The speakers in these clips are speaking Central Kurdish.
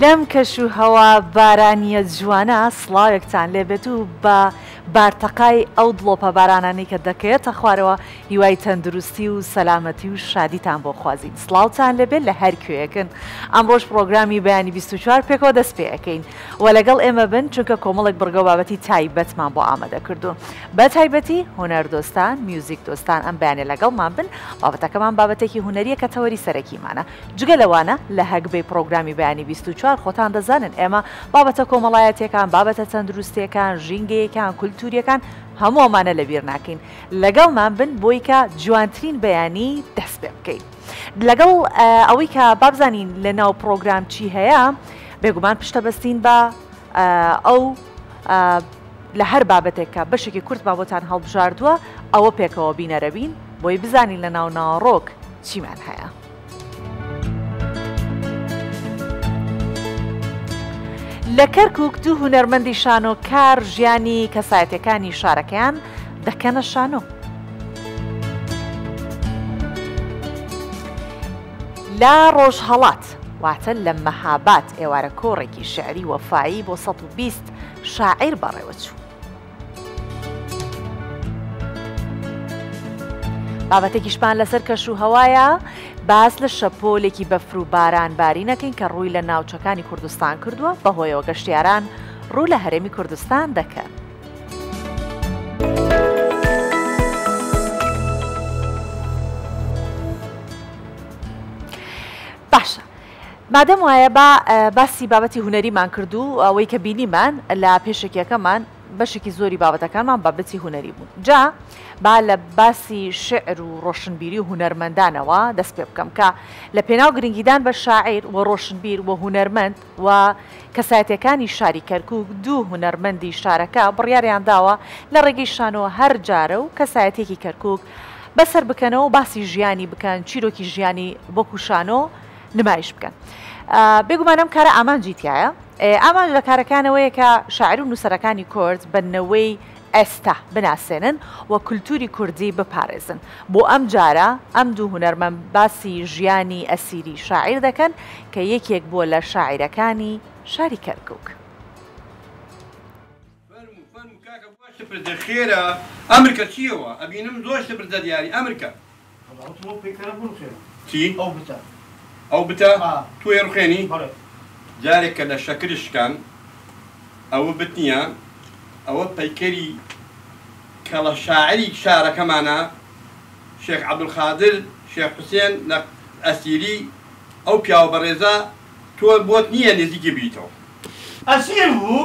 لەم کەش و هەوا بارانییە جوانە سڵاوێکتان لێبێت و بە بارتەقای ئەو دڵۆپە بارانانەی کە دەکەوێتە خوارەوە هیوای تەندروستی و سەلامەتی و شادیتان بۆ خوازین. سڵاوتان لێبێت لە هەر کوێیەکن. ئەمڕۆش پڕۆگرامی بەیانی 24 پێکەوە دەست پێ ئەکەین و لەگەڵ ئێمە بن چونکە کۆمەڵێک بڕگە و بابەتی تایبەتمان بۆ ئامادە کردوون. بە تایبەتی هونەر دۆستان، میوزیک دۆستان ئەم بەیانە لەگەڵمان بن. بابەتەکەمان بابەتێکی هونەریە کە تەوەری سەرەکیمانە. جگە لەوانە لە هەگبەی پڕۆگرامی بەیانی 24 خۆتان دەزانن ئێمە بابەتە کۆمەڵایەتیەکان، بابەتە تەندروستیەکان، ژینگەیەکان، کولتوریەکان هەموو ئەمانە لەبیر ناکەین. لەگەڵمان بن بۆی کە جوانترین بەیانی دەست پێ بکەین. لەگەڵ ئەوەی کە بابزانین لە ناو پڕۆگرام چی هەیە، بێگومان پشتەبەستین بە ئەو لە هەر بابەتێک کە بەشێکی کورتمان بۆتان هەڵبژاردووە ئەوە پێکەوە بینەرەبین بۆی بزانین لە ناو ناوەڕۆک چیمان هەیە. لە کەرکوک دوو هونەرمەندی شانۆکار ژیانی کەسایەتیەکانی شارەکەیان دەکەنە شانۆ. لە ڕۆژهەڵات واتە لە مەهاباد ئێوارە کۆڕێکی شیعری وەفایی بۆ 120 شاعیر بەڕێوەچوو. بابەتێکیشمان لەسەر کەش و هەوایە باس لە شەپۆلێکی بەفر و باران بارینەکەین کە ڕووی لە ناوچەکانی کوردستان کردووە بەهۆیەوە گەشتیاران ڕوو لە هەرێمی کوردستان دەکەن. باشە مادەم وایە با باسی بابەتی هونەریمان کرد و ئەوەی کە بینیمان لە پێشەکیەکەمان بەشێکی زۆری بابەتەکانمان بابەتی هونەری بوون جا با لە باسی شعر و ڕۆشنبیری و هونەرمەندانەوە دەست پێ بکەم کە لە پێناو گرنگیدان بە شاعیر و ڕۆشنبیر و هونەرمەند و کەسایەتیەکانی شاری کەرکوک دوو هونەرمەندی شارەکە بڕیاریان داوە لە ڕێگەی شانۆ هەر جارە و کەسایەتیەکی کەرکوک بەسەر بکەنەوە و باسی ژیانی بکەن چیرۆکی ژیانی وەکو شانۆ نمایش بکەن. بێگومان ئەم کارە ئامانجی تیایە. ئامانج لە کارەکان ئەوەیە کە شاعیر و نووسەرەکانی کورد بە نەوەی ئێستا بناسێنن و کولتووری کوردی بپارێزن. بۆ ئەم جارە ئەم دوو هونەرمەند باسی ژیانی ئەسیری شاعیر دەکەن کە یەکێک بووە لە شاعیرەکانی شاری کەرکووک. فەرموو فەرموو کاکە بۆ شپرزە خێرە ئەمرکە چیەوە ئەبینم زۆر شپرزە دیاری ئەمرکە. وەڵا وتم ئەو پەیکەرە بڕوخێنم. چی؟ ئەو بتە. ئەو بتە؟ ئا. تۆ ئەیڕوخێنی؟ بەڵێ. جارێک کە لە شەکرت شکان ئەوە بت نیە ئەوە پەیکەری کەڵە شاعری شارەکەمانە شێخ عەبدولقادر شێخ حوسێن لە ئەسیری ئەو پیاوە بەڕێزە تۆ بۆت نیە نزیکی بیتەوە. ئەسیر بوو؟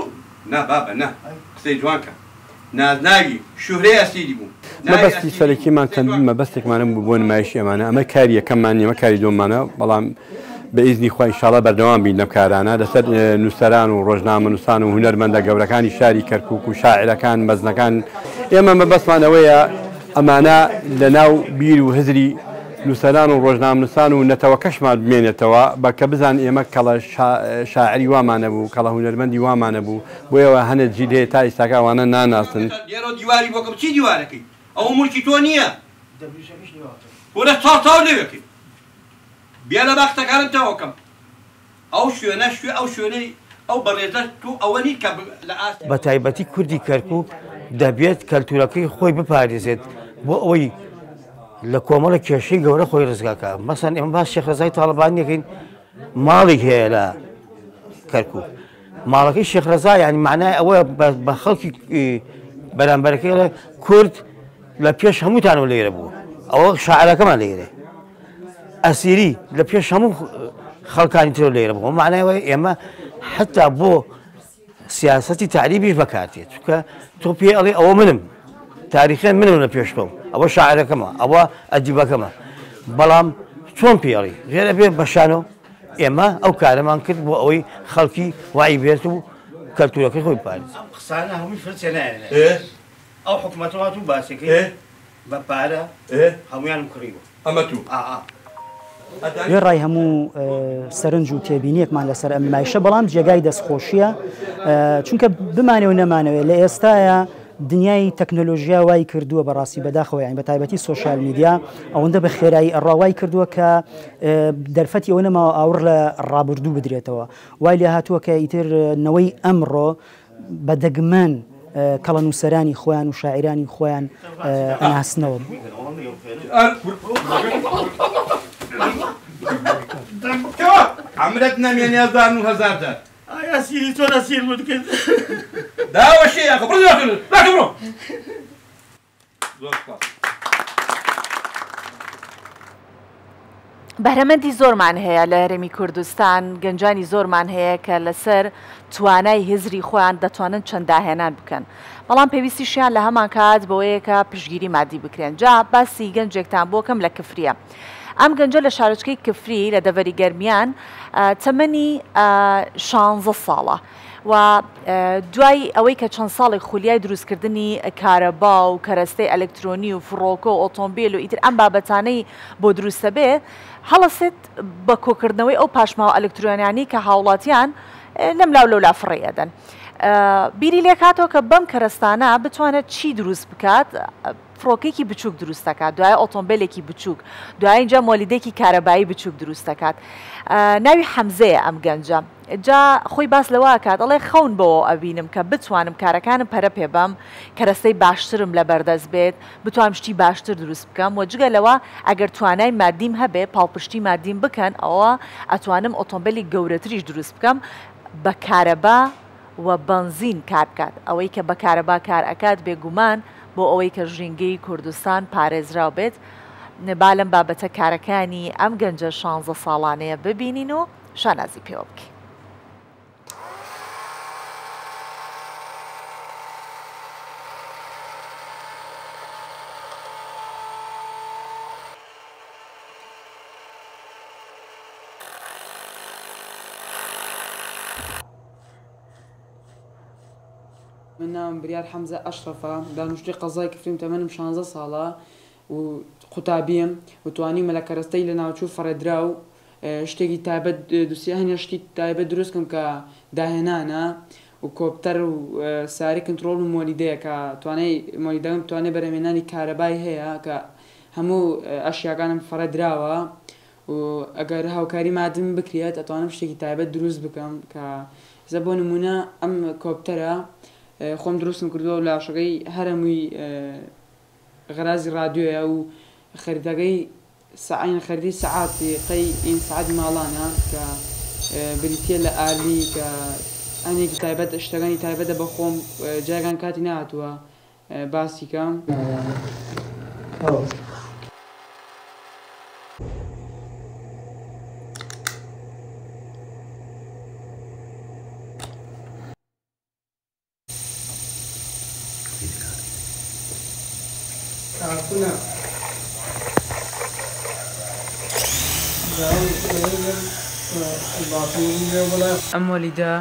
نا بابە نا قسەی جوان کە نازناوی شوهرەی ئەسیری بوو ناوی مەبەستی ئەسیری بوو سەرەکیمان قسەی چەندین جوان کە. مەبەستێکمان هەبوو بۆ نمایشی ئەمانە، ئەمە کاری یەکەممان نیە، ئەمە کاری دووەممانە، بەڵام بە ئیزنی خوا ئینشاڵا بەردەوام بین لەم کارانە لەسەر نووسەران و ڕۆژنامەنووسان و هونەرمەندە گەورەکانی شاری کەرکووک و شاعیرەکان مەزنەکان، ئێمە مەبەستمان ئەوەیە ئەمانە لەناو بیر و هزری نووسەران و ڕۆژنامەنووسان و نەتەوەکەشمان بمێنێتەوە بە کە بزانن ئێمە کەڵە شاعری وامان هەبوو، کەڵە هونەرمەندی وامان هەبوو، بۆیەوە هەنێ جیل هەیە تا ئیستاکە ئەوانە ناناسن. لێرەوە دیواری بۆ کەم چی دیوارەکەی ئەوە موڵکی تۆ نییە کورە چاو چاو لەوێکەی بێلە با قسەکانم تەواو کەم ئەو شوێنە شوێ ئەو شوێنەی ئەو بەڕێزە تۆ ئەوە نیت کە لە ئاستی. بە تایبەتی کوردی کەرکوک دەبێت کەلتورەکەی خۆی بپارێزێت بۆ ئەوەی لە کۆمەڵە کێشەی گەورە خۆی ڕزگار کا. مەسەن ئێمە باس شێخ ڕەزای تاڵەبانی دەکەین ماڵێک هەیە لە کەرکوک ماڵەکەی شێخ ڕەزا یعنی معنای ئەوە بە خەڵکی بەرامبەرەکەی کورد لە پێش هەمووتانەوە لێرە بوو ئەوە شاعرەکەمان لێرە ئەسیری لە پێش هەموو خەڵکانی ترەوە لێرە بوو معنای ئەوەیە ئێمە حتا بۆ سیاسەتی تەعریبیش بەکارتێت چونکە تۆ پێ ئەڵێ ئەوە منم تاریخیان منم لە پێش تۆم ئەوە شاعرەکەمە ئەوە ئەدیبەکەمە بەڵام چۆن پێڵی غێرە بێ بەشانۆ ئێمە ئەو کارەمان کرد بۆ ئەوەی خەڵکی وای بێت و کەلتورەکەی خۆی بپارێزێت. ئەم قسانە هەمووی فرچە نایەنە ئەو حکومەتە واتوو باسەکەی بە پارە هەموویانم کڕیوە. ئەمە توو. ئا ئا. وێڕای هەموو سەرنج و تێبینیەکمان لەسەر ئەم نمایشە، بەڵام جێگای دەستخۆشیە، چونکە بمانەوێ و نەمانەوێ لە ئێستایا دنیای تەکنۆلۆژیا وای کردووە بەڕاستی بەداخەوە یانی بە تایبەتی سۆشیال میدیا ئەوەندە بە خێرایی ئەڕوا وای کردووە کە دەرفەتی ئەوە نەماوە ئاوڕ لە ڕابردوو بدرێتەوە وای لێ هاتووە کە ئیتر نەوەی ئەمڕۆ بە دەگمەن کەڵە نووسەرانی خۆیان و شاعیرانی خۆیان ئەناسنەوە. عەمرت نەمێنێ هەزار و هەزار جار. ئای ئەسیری چۆن ئەسیر بووت کرد. داوەشێ یاخۆ بڕۆ لاکە بڕۆ. زۆر سوپاس. بەهرەمەندی زۆرمان هەیە لە هەرێمی کوردستان، گەنجانی زۆرمان هەیە کە لەسەر توانای هزری خۆیان دەتوانن چەند داهێنان بکەن، بەڵام پێویستیشیان لە هەمانکات بەوەیە کە پشتگیری مادی بکرێن. جا باسی گەنجێکتان بۆ کەم لە کفرییە. ئەم گەنجە لە شارۆچکەی کفری لە دەڤەری گەرمیان تەمەنی شانزە ساڵە و دوای ئەوەی کە چەند ساڵێک خولیای دروستکردنی کارەبا و کەرەستەی ئەلکترۆنی و فڕۆکە و ئۆتۆمبیل و ئیتر ئەم بابەتانەی بۆ دروستەبێ هەڵەسێت بە کۆکردنەوەی ئەو پاشماوە ئەلکترۆنیانەی کە هاوڵاتیان لەملاو لەولا فڕێی ئەدەن بیری لێکاتەوە کە بەم کەرەستانە بتوانێت چی دروست بکات فڕۆکەیەکی بچووک دروست دەکات، دوایە ئۆتۆمبێلێکی بچووک، دوایە ئینجا مۆلیدەیەکی کارەبایی بچووک دروست دەکات. ناوی حەمزەیە ئەم گەنجە. جا خۆی باس لەوە ئەکات ئەڵێ خەون بەوە ئەبینم کە بتوانم کارەکانم پەرە پێ بەم، کەرەستەی باشترم لەبەردەست بێت، بتوانم شتی باشتر دروست بکەم و جگە لەوە ئەگەر توانای مادیم هەبێ پاڵپشتی مادیم بکەن ئەوە ئەتوانم ئۆتۆمبێلی گەورەتریش دروست بکەم بە کارەبا و بەنزین کار بکات، ئەوەی کە بە کارەبا کار ئەکات بێگومان بۆ ئەوەی کە ژینگەی کوردستان پارێزراو بێت، با لەم بابەتە کارەکانی ئەم گەنجە شانزە ساڵانەیە ببینین و شانازی پێوە بکەین. من ناوم بریار حەمزە ئەشرەفە، دانیشتووی قەزای کفریم تەمەنم شانزە ساڵە و قوتابیم و توانیومە لە کەرەستەی لەناوچوو فڕێدراو شتێکی تایبەت دوسێ هەنێ شتی تایبەت دروست کەم کە داهێنانە و کۆپتەر و ساری کنترۆڵ و مۆلیدەیە کە توانای مۆلیدەکەم توانای بەرهەمهێنانی کارەبای هەیە کە هەموو ئەشیاکانم فڕێدراوە و ئەگەر هاوکاری مادیم بکرێت ئەتوانم شتێکی تایبەت دروست بکەم کە ئێستا بۆ نمونە ئەم کۆپتەرە خۆم دروستم کردووە و لاشەکەی هەرەمووی غەرازی ڕادیۆیە و خەریتەکەی سەعین خەریتەی سەعاتی قەی ئین سەعاتی ماڵانە کە بریتییە لە ئالی کە ئەنێکی تایبەت شتەکانی تایبەتە بە خۆم جاران کاتی نەهاتووە باسی کەم. ئەم مۆلیدە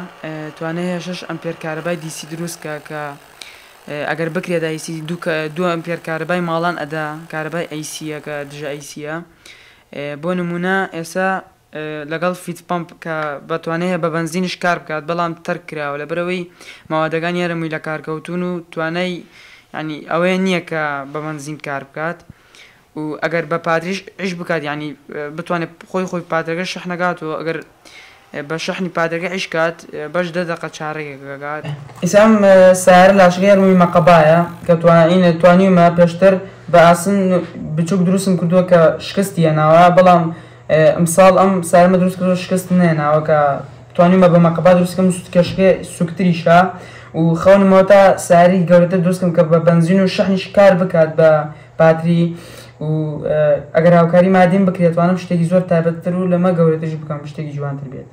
توانای هەیە شەش ئەمپێر کارەبای DC دروست کا کە ئەگەر بکرێت ئایسی دوو ئەمپێر کارەبای ماڵان ئەدا کارەبای ئەیسیە کە دژە ئەیسیە بۆ نمونە ئێسا لەگەڵ feed pump کە بەتوانای هەیە بە بەنزینیش کار بکات بەڵام تەرک کراوە لەبەرئەوەی مەوادەکانی هەرەمووی لەکارکەوتوون و توانای یانی ئەوەیە نییە کە بە بەنزین کار بکات و ئەگەر بە پاتریش ئیش بکات یانی بتوانێت خۆی خۆی پاترەکە شەحنەکات و ئەگەر بە شەحنی پاترەکە ئیش کات بەش دە دەقە چارەکێک ئەگات. ئیسا ئەم سەیارە لاشەکەی هەرمووی مەقەبایە کە توانیومە پێشتر بە ئاسن بچوک دروستم کردووە کە شکستی هێناوە بەڵام ئمساڵ ئەم سەیارەمە دروست کردووە شکستم نەهێناوە کە توانیومە بە مەقەبا دروست کەم کێشەکەی سوکتریشە و خەونم ئەوەتا سەیارەیەکی گەورەتر دروست کەم کە بە بەنزین و شەحنیش کار بکات بە پاتری و ئەگەر هاوکاری مادیم بکرێت توانم شتێکی زۆر تایبەتتر و لەمە گەورەتریش بکەم شتێکی جوانتر بێت.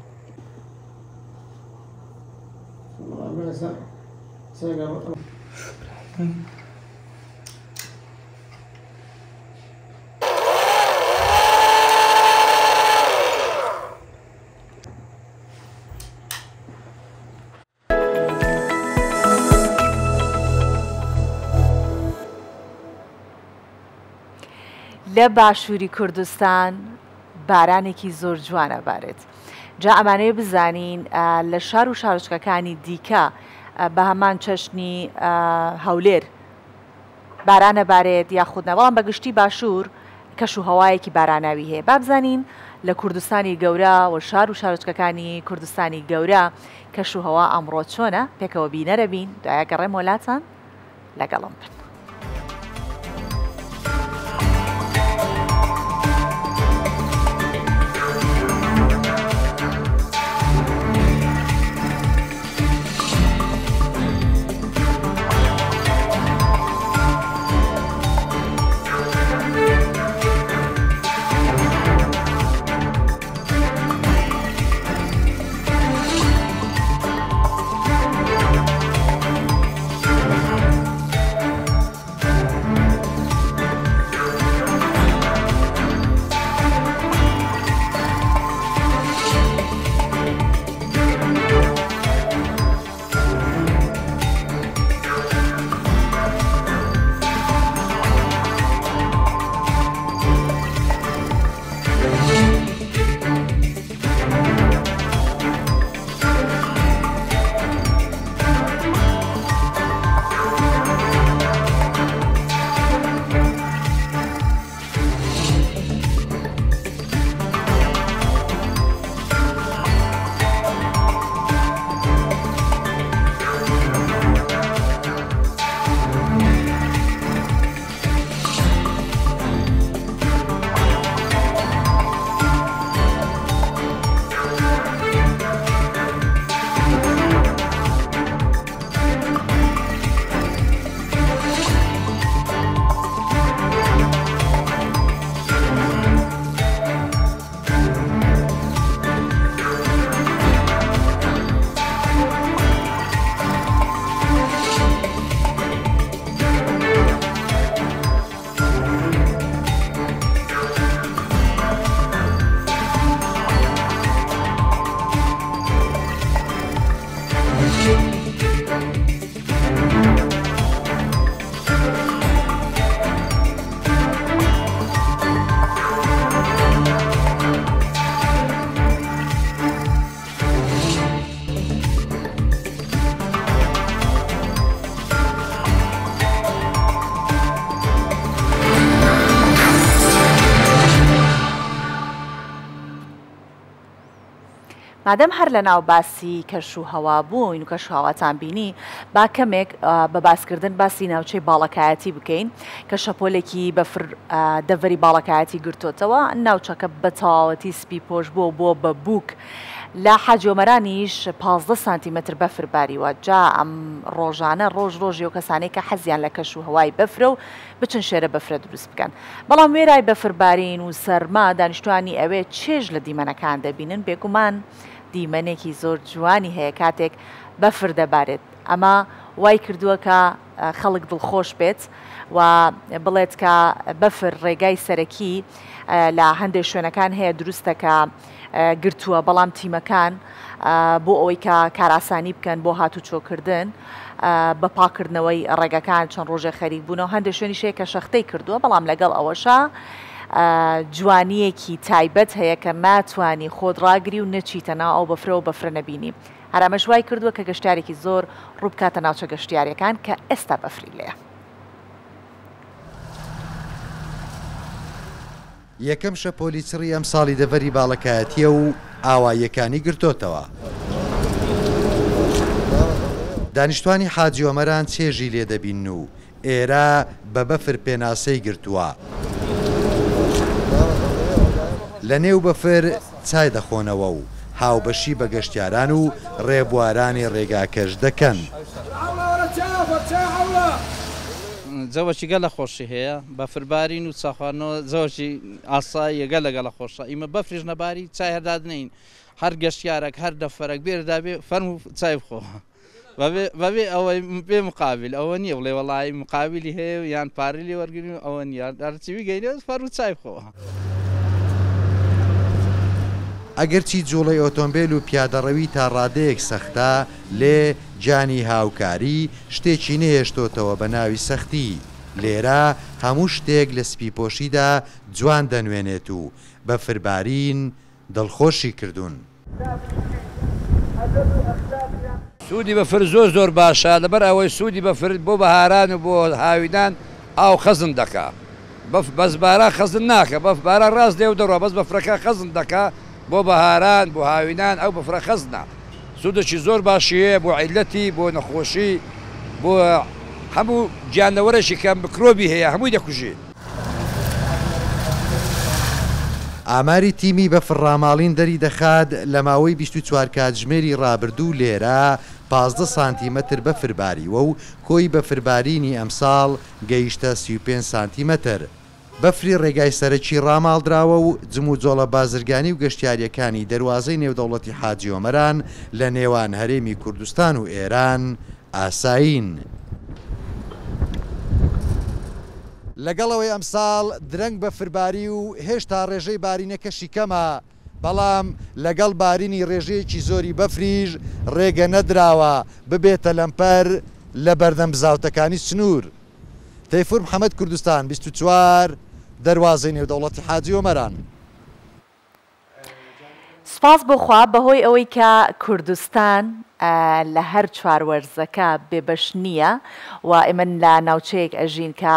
لە باشووری کوردستان بارانێکی زۆر جوان ئەبارێت جا ئەمانەوێ بزانین لە شار و شارۆچکەکانی دیکە بە هەمان چەشنی هەولێر باران ئەبارێت یاخود نا، بەڵام بە گشتی باشوور کەش و هەوایەکی باراناوی هەیە. با بزانین لە کوردستانی گەورە و شار و شارۆچکەکانی کوردستانی گەورە کەش و هەوا ئەمڕۆ چۆنە، پێکەوە بینەرە بین، دوای ئەگەڕێمەوە لاتان لەگەڵم بن. مادەم هەر لە ناو باسی کەش و هەوا بووین و کەش و هەواتان بینی با کەمێک بە باسکردن باسی ناوچەی باڵەکایەتی بکەین کە شەپۆلێکی بەفر دەڤەری باڵەکایەتی گرتۆتەوە ناوچەکە بە تەواوەتی سپی پۆش بووە و بووە بە بووک لە حاجی ئۆمەرانیش 15 سانتیمەتر بەفر باریوە جا ئەم ڕۆژانە ڕۆژ ڕۆژی ئەو کەسانەی کە حەزیان لە کەش و هەوای بەفرە و بچن شێرە بەفرە دروست بکەن بەڵام وێرای بەفر بارین و سەرما دانیشتوانی ئەوێ چێژ لە دیمەنەکان دەبینن بێگومان دیمەنێکی زۆر جوانی هەیە کاتێک بەفر دەبارێت ئەمە وای کردووە کە خەڵک دڵخۆش بێت و بڵێت کە بەفر ڕێگای سەرەکی لە هەندێک شوێنەکان هەیە دروستە کە گرتووە بەڵام تیمەکان بۆ ئەوەی کە کارئاسانی بکەن بۆ هاتوچۆکردن بە پاکردنەوەی ڕێگەکان چەند ڕۆژێک خەریک بوونەوە هەندێک شوێنیش هەیە کە شەختەی کردووە بەڵام لەگەڵ ئەوەشا جوانییەکی تایبەت هەیە کە ناتوانی خۆت ڕاگری و نەچیتە ناو ئەو بەفرەوە بەفرە نەبینی هەر ئەمەش وای کردووە کە گەشتیارێکی زۆر ڕووبکاتە ناوچە گەشتیارییەکان کە ئێستا بەفری لێیە. یەکەم شەپۆلی چڕی ئەمساڵی دەڤەری باڵەکایەتییە و ئاواییەکانی گرتۆتەوە. دانیشتوانی حاجی ئۆمەران چێژی لێ دەبینن و ئێرە بە بەفر پێناسەی گرتووە. لە نێو بەفر چای دەخۆنەوە و هاوبەشی بە گەشتیاران و ڕێبوارانی ڕێگاکەش دەکەن. جەوەکی گەلە خۆشی هەیە بەفر بارین و چا خواردنەوە جەوەکی ئاساییە گەلە گەلە خۆشە ئیمە بەفریش نەباری چای هەر دادنێین هەر گەشتیارەک هەر دەفەرەک بێرە دابێ فەرموو چای بخۆ بەبێ بەبێ ئەوەی بێ مقابل ئەوە نییە بڵێ وەڵایی مقابلی هەیە و یان پارەی لێ وەرگرین و ئەوە نییە هەرچی بیگەینێ فەرموو چای بخۆ. ئەگەرچی جوڵەی ئۆتۆمبێل و پیادەڕەوی تا ڕادەیەک سەختە، لێ گیانی هاوکاری شتێکی نەهێشتۆتەوە بە ناوی سەختی. لێرە هەموو شتێک لە سپیپۆشیدا جوان دەنوێنێت و بەفربارین دڵخۆشی کردوون. سوودی بەفر زۆر زۆر باشە لەبەر ئەوەی سوودی بەفر بۆ بەهاران و بۆ هاوینان ئاو خەزن دەکا بەف بەس باران خەزن ناکا بەف باران ڕاست دێ و دەڕوا بەس بەفرەکە خەزن دەکا بۆ بەهاران بۆ هاوینان ئەو بەفرە خەزنە سوودێکی زۆر باشی هەیە بۆ عیللەتی بۆ نەخۆشی بۆ هەموو گیانلەوەرێکی کە مکرۆبی هەیە هەمووی دەکوژێ. ئاماری تیمی بەفرڕاماڵین دەریدەخات، لە ماوەی 24 کاتژمێری ڕابردوو لێرە 15 سانتیمەتر بەفر باریوە و کۆی بەفربارینی ئەمساڵ گەیشتە 35 سانتیمەتر. بەفری ڕێگای سەرەکی ڕاماڵدراوە و جموجۆڵە بازرگانی و گەشتیارییەکانی دەروازەی نێودەوڵەتی حاجی ئۆمەران لە نێوان هەرێمی کوردستان و ئێران ئاسایین. لەگەڵ ئەوەی ئەمساڵ درەنگ بەفر باری و هێشتا ڕێژەی بارینەکەشی کەمە، بەڵام لەگەڵ بارینی ڕێژەیەکی زۆری بەفریش ڕێگە نەدراوە ببێتە لەمپەر لە بەردەم بزاوتەکانی سنوور. تەیفور محەمەد کوردستان 24 دەروازەی نێودەوڵەتی حاجی ئۆمەران. سوپاس بۆ خوا بەهۆی ئەوەی کە کوردستان لە هەر چوار وەرزەکە بێبەش نییە و ئێمە لە ناوچەیەک ئەژین کە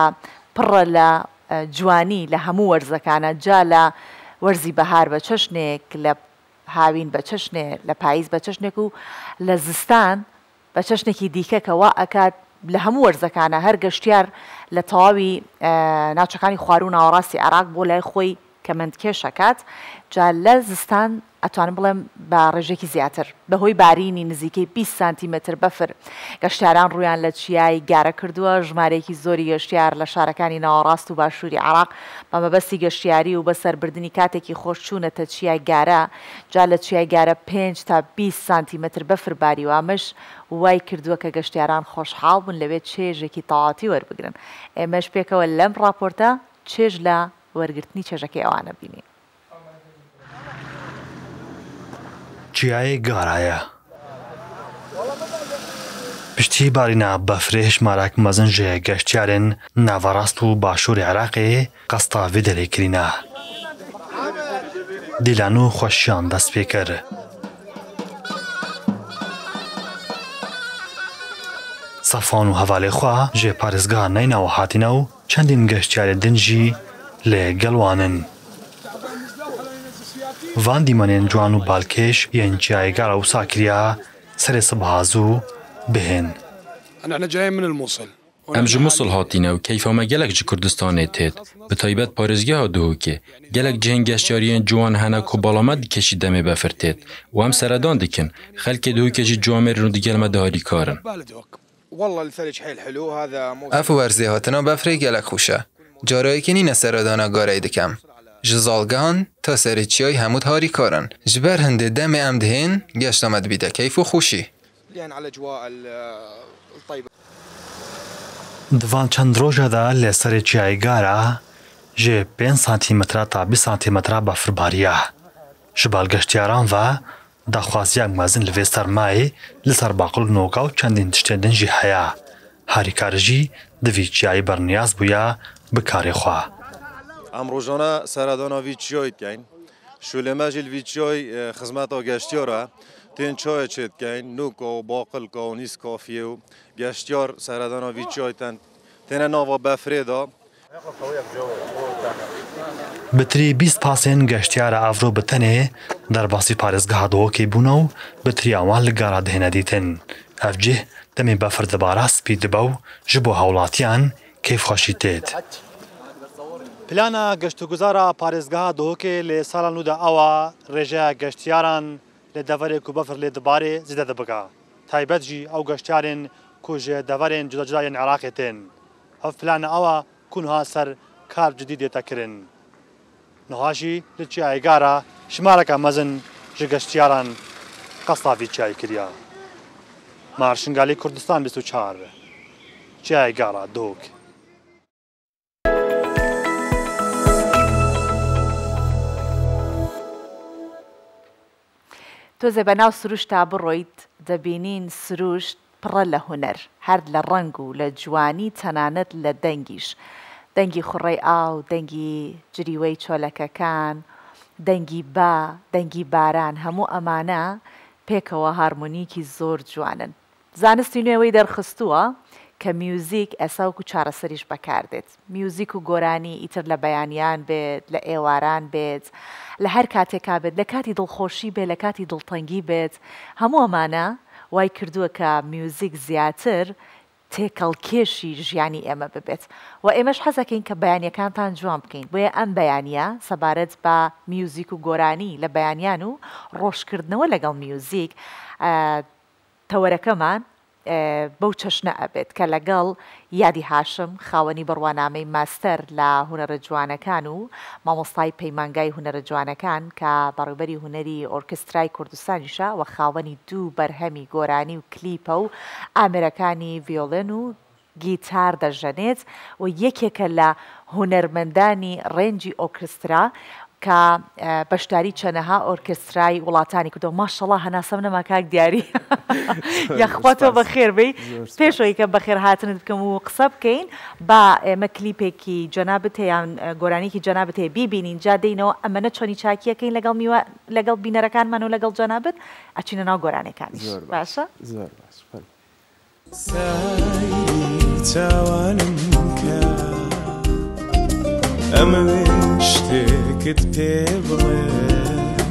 پڕە لە جوانی لە هەموو وەرزەکانە جا لە وەرزی بەهار بە چەشنێک لە هاوین بە چەشنێ لە پاییز بە چەشنێک و لە زستان بە چەشنێکی دیکە کە وا ئەکات لە هەموو وەرزەکانا هەر گەشتیار لە تەواوی ناوچەکانی خواروو و ناوەڕاستی عێراق بۆ لای خۆی کەمەندکێش ئەکات جا لە زستان ئەتوانم بڵێم بە ڕێژەیەکی زیاتر بە هۆی بارینی نزیکەی 20 سانتیمەتر بەفر گەشتیاران ڕوویان لە چیای گارە کردووە ژمارەیەکی زۆری گەشتیار لە شارەکانی ناوەڕاست و باشووری عێراق بە مەبەستی گەشتیاری و بەسەربردنی کاتێکی خۆش چوونەتە چیای گارە جا لە چیای گارە پێنج تا 20 سانتیمەتر بەفر باریوە، ئەمەش وای کردووە کە گەشتیاران خۆشحاڵ بن لەوێ چێژێکی تەواوەتی وەربگرن. ئێمەش پێکەوە لەم ڕاپۆرتە چێژ لە وەرگرتنی چێژەکەی ئەوانە بینین. چیایê Garayê Piştî barîna befrê hejmarek mezin ji geştyarên naverast û başûrê Iraqê qesta vê derê kirîne. Dîlan û xweşiyan dest pê kir. Sefan û hevalê xwe ji parêzgeha Neynawa hatine û çendîn geştyarên din jî li gel wan in. Van dîmenên ciwan û balkêş yên Çiyayê Gara wisa kiriye serê sibeha zû bihên. Em ji Musul hatîne û keyfa me gelek ji Kurdistanê têt, bi taybet parêzgeha Duhokê. Gelek cihên geştyariyên ciwan hene ku bala me dikêşî demê befir têt û em seredan dikin. Xelkê Duhokê jî ciwamêr in û digel me de harîkar in. Ev werzê hatina befrê gelek xweş e. Carayekê nîne seredana Gareyê dikem. Ji zalgehan ta serê çiyayê hemû harîkar in. Ji ber hindê demê em dihên, geşta me dibîte keyf û xweşî. Di van çend roja de li serê çiyayê Gara ji pênc santîmetre ta 20 santîmetre befr bariye. Ji bal geştyaran ve daxwaziyek mezin li vê sermayê li ser baqil û noka û çendîn tiştên din jî heye. Harîkar jî di vî çiyayê berniyaz bûye bi karê xwe. Em rojane seredana vî çiyayê dikein. Şûlê me jî li vî çiyayê xizmeta geştyar e. Tên çayê çêdikein, noka û baqilka û nîskafiyê û geştyar seredana vî çiyayê ten têne nava befrê de. Bi tirî 20 pasên geştyara evro bi tenê derbasî parêzgeha Duhokê bûne û bi tiriya wan li gara dihêne dîtin. Ev cih demê befr dibara spî dibe û ji bo hewlatiyan kêfxweşî têt. Plana geştuguzara parêzgeha Duhokê li sala nû de ewa rêjeya geştyaran li deverê ku befr lê dibarê zêde dibike. Taybet jî ew geştyarên ku ji deverên cuda cuda yên Iraqê tên. Ev plana ewa ku niha ser kar cidî dête kirin. Niha jî li Çiyayê Gara jimareke mezin ji geştyaran qesta vî çiyayê kiriye. Mar Şingalî Kurdistan 24 Çiyayê Gara Duhok. تۆزێ بە ناو سروشتا بڕۆیت دەبینین سروشت پڕە لە هونەر، هەر لە ڕەنگ و لە جوانی تەنانەت لە دەنگیش. دەنگی خوڕەی ئاو، دەنگی جریوەی چۆلەکەکان، دەنگی با، دەنگی باران هەموو ئەمانە پێکەوە هارمۆنییەکی زۆر جوانن. زانستی نوێ وەی دەرخستووە کە میوزیک ئێستا وەکو چارەسەریش بەکاردێت. میوزیک و گۆرانی ئیتر لە بەیانیان بێت، لە ئێواران بێت، لە هەر کاتێکا بێت، لە کاتی دڵخۆشی بێت، لە کاتی دڵتەنگی بێت، هەموو ئەمانە وای کردووە کە میوزیک زیاتر تێکەڵکێشی ژیانی ئێمە ببێت و ئێمەش حەزەکەین کە بەیانیەکانتان جوان بکەین بۆیە ئەم بەیانیە سەبارەت بە میوزیک و گۆرانی لە بەیانیان و ڕۆژکردنەوە لەگەڵ میوزیک تەوەرەکەمان بەو چەشنە ئەبێت کە لەگەڵ یادی هاشم خاوەنی بڕوانامەی ماستەر لە هونەرە جوانەکان و مامۆستای پەیمانگای هونەرە جوانەکان کە بەڕێوبەری هونەری ئۆرکسترای کوردستانیشە و خاوەنی دوو بەرهەمی گۆرانی و کلیپە و ئامێرەکانی ڤیۆلێن و گیتار دەژەنێت و یەکێکە لە هونەرمەندانی ڕێنجی ئۆرکسترا کە بەشداری چەنەها ئۆرکسترای وڵاتانی کردووە ماشەڵا هەناسەم نەما کاک دیاری یاخوا تۆ بەخێر بێی پێش ئەوەی کە بەخێر هاتنت بکەم و قسە بکەین با ئێمە کلیپێکی جەنابت هەیە یان گۆرانیەکی جەنابت هەیە بیبینین جا دێینەوە ئەمەنە چۆنی چاکیەکەین لەگەڵ میوە لەگەڵ بینەرەکانمان و لەگەڵ جەنابت ئەچینە ناو گۆرانیەکانیش زۆر باش باشە؟ زۆر باش فەرموو. سەیری چاوانم کە ئەمەوێ شتێکت پێ بڵێم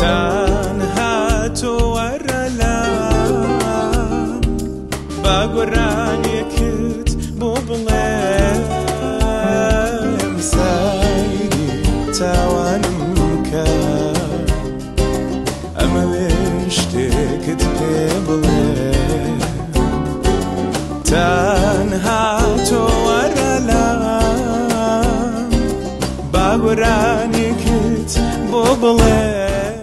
تەنها تۆ وەرە لام با گۆرانیەکت بۆ بڵێم سەیری چاوانم کە ئەمەوێ شتێکت پێ بڵێم تەنها تۆ وەرە لام با گۆرانیەکت بۆ بڵێم.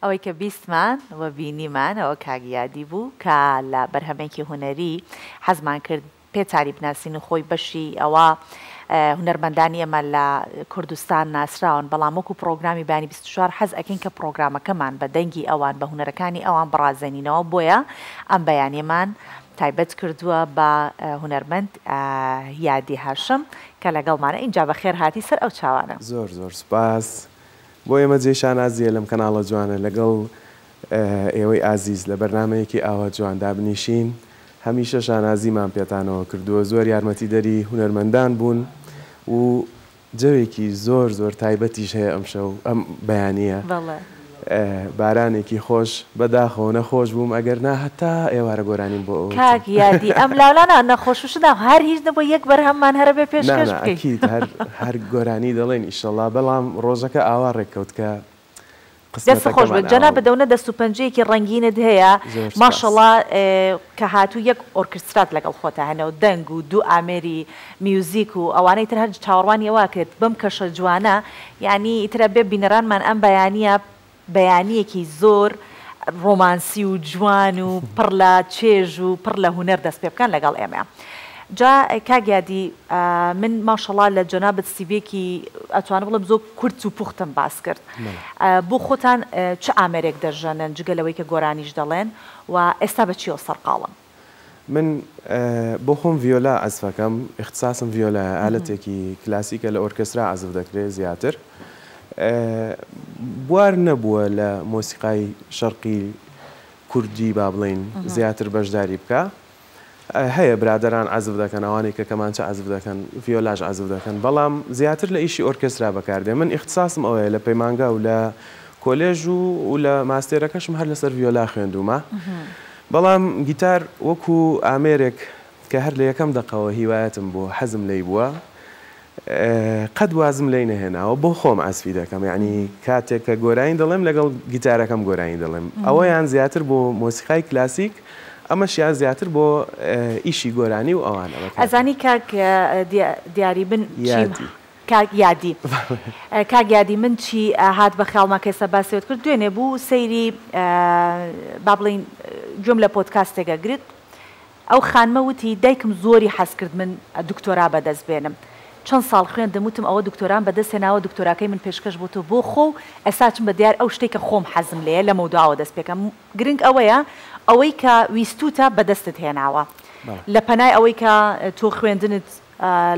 ئەوەی کە بیستمان و بینیمان ئەوە کاک یادی بوو کە لە بەرهەمێکی هونەری حەزمان کرد پێتانی بناسین و خۆی بەشی ئەوە هونەرمەندانی ئێمە لە کوردستان ناسراون بەڵام وەکو پڕۆگرامی بەیانی 24 حەز ئەکەین کە پڕۆگرامەکەمان بە دەنگی ئەوان بە هونەرەکانی ئەوان بڕازێنینەوە بۆیە ئەم بەیانیەمان تایبەت کردووە بە هونەرمەند یادی هاشم کە لەگەڵمانە ئینجا بەخێر هاتی سەر ئەو چاوانە. زۆر زۆر سوپاس بۆ ئێمە جێی شانازیە لەم کەناڵە جوانە لەگەڵ ئێوەی ئازیز لە بەرنامەیەکی ئاوا جوان دابنیشین هەمیشە شانازیمان پێتانەوە کردووە زۆر یارمەتیدەری هونەرمەندان بوون و جەوێکی زۆر زۆر تایبەتیش هەیە ئەمشەو ئەم بەیانییە بارانێکی خۆش بەداخەوە نەخۆش بووم ئەگەر نا هەتا ئێوارە گۆرانیم بۆ ئەوتن. کاک یادی ئەم لاولا نا نەخۆش و شت نا هەر هیچ نەبووە یەک بەرهەممان هەرە بێ پێشکەش نا نا بکەی. ئەکید هەر هەر گۆرانی دەڵێین ئیشەڵا بەڵام ڕۆژەکە ئاوا ڕێککەوت کە دەستت خۆش قسمەتەکەمان بێت ئاوا جەنابت بوو. ئەونە دەست و پەنجەیەکی ڕەنگینت هەیە زۆر سوپاس. ماشەڵا کە هاتوو یەک ئۆرکسترات لەگەڵ خۆتا هەنە و دەنگ و دوو ئامێری میوزیک و ئەوانەی تر هەر چاوەڕوانی ئەوە ئەکرێت بەم کەشە جوانە یانی ئیتر ئەبێ بینەرانمان ئەم بەیانیە بەیانیەکی زۆر ڕۆمانسی و جوان و پڕ لە چێژ و پڕ لە هونەر دەست پێ بکەن لەگەڵ ئێمە جا کاک یادی من ماشەڵا لە جەنابت سیڤیەکی ئەتوانم بڵێم زۆر کورت و پوختم باس کرد بۆ خۆتان چ ئامێرێک دەژەنن جگە لەوەی کە گۆرانیش دەڵێن و ئێستا بە چیەوە سەرقاڵن؟ من بۆ خۆم ڤیۆلا عەزفەکەم ئیختساسم ڤیۆلایە ئالەتێکی کلاسیکە لە ئۆرکێسترا عەزف دەکرێ زیاتر بوار نەبووە لە مۆسیقای شەرقی کوردی با بڵێین زیاتر بەشداری بکا هەیە برادەران عەزف دەکەن ئەوانەی کە کەمانچە عەزف دەکەن ڤیۆلاش عەزف دەکەن بەڵام زیاتر لە ئیشی ئۆرکێسترا بەکاردێ من ئیختساسم ئەوەیە لە پەیمانگا و لە کۆلێژ و لە ماستێرەکەشم هەر لەسەر ڤیۆلا خوێندوومە بەڵام گیتار وەکو ئامێرێک کە هەر لە یەکەم دەقەوە هیوایەتم بووە حەزم لێی بووە قەت وازم لێی نەهێناوە بۆ خۆم عەزفی دەکەم یانی کاتێک کە گۆرانی دەڵێم لەگەڵ گیتارەکەم گۆرانی دەڵێم ئەوەیان زیاتر بۆ مۆسیقای کلاسیک ئەمەشیان زیاتر بۆ ئیشی گۆرانی و ئەوانە بەکار ئەزانی کاک دیاری من چیم یادی. کاک یادی کاک یادی من چی هات بە خەیاڵما کە ئێستا باسی ئەوەت کرد دوێنێ بوو سەیری با بڵێین گوێم لە پۆدکاستێک ئەگرت ئەو خانمە وتی دایکم زۆری حەز کرد من دکتۆرا بەدەست بێنم چەند ساڵ خوێندم وتم ئەوە دکتۆرام بەدەست هێناوە دکتۆراکەی من پێشکەش بۆ تۆ بۆ خۆ و ئێستا ئەچم بە دیار ئەو شتەی کە خۆم حەزم لێیە لەمەودواوە دەست پێکەم گرنگ ئەوەیە ئەوەی کە ویستوتە بەدەستت هێناوە لە پەنای ئەوەی کە تۆ خوێندنت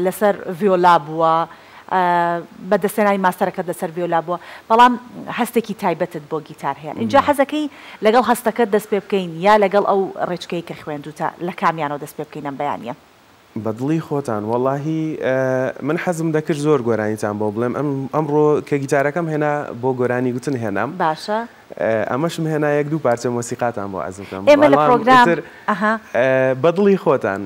لەسەر ڤیۆلا بووە. بەدەستهێنانی ماستەرەکەت لەسەر ڤیۆلا بووە، بەڵام هەستێکی تایبەتت بۆ گیتار هەیە. ئینجا حەزەکەی لەگەڵ هەستەکەت دەست پێ بکەین یا لەگەڵ ئەو ڕێچکەی کە خوێندووتە، لە کامیانەوە دەست پێ بکەین ئەم بەیانییە؟ بە دڵی خۆتان وەڵاهی من حەزم دەکرد زۆر گۆرانیتان بۆ بڵێم ئەم ئەمڕۆ کە گیتارەکەم هێنا بۆ گۆرانی گوتن هێنام باشە. ئەمەشم هێنا یەک دوو پارچە مۆسیقاتان بۆ عەرز بکەم ئێمە لە بەڵام پرۆگرام ئیتر ئەها. بە دڵی خۆتان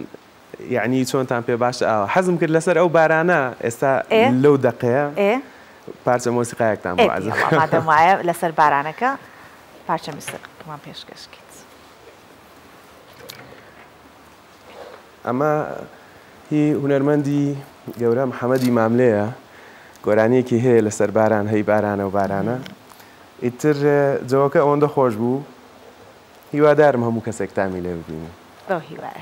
یەعنی چۆنتان پێ باشە ئاوا حەزم کرد لەسەر ئەو بارانە ئێستا ئێ لەو دەقەیە ئێ پارچە مۆسیقایەکتان ئێ بۆ عەرز یەڵا بکەم. مادەم وایە لەسەر بارانەکە پارچە میوزیکمان پێشکەش کەیت. ئەمە هی هونەرمەندی گەورە محەمەدی ماملێیە، گۆرانییەکی هەیە لەسەر باران هەی بارانە و بارانە. ئیتر جەوەکە ئەوەندە خۆش بوو، هیوادارم هەموو کەسێک تامی لێ ببینێ. بەو هیوایە.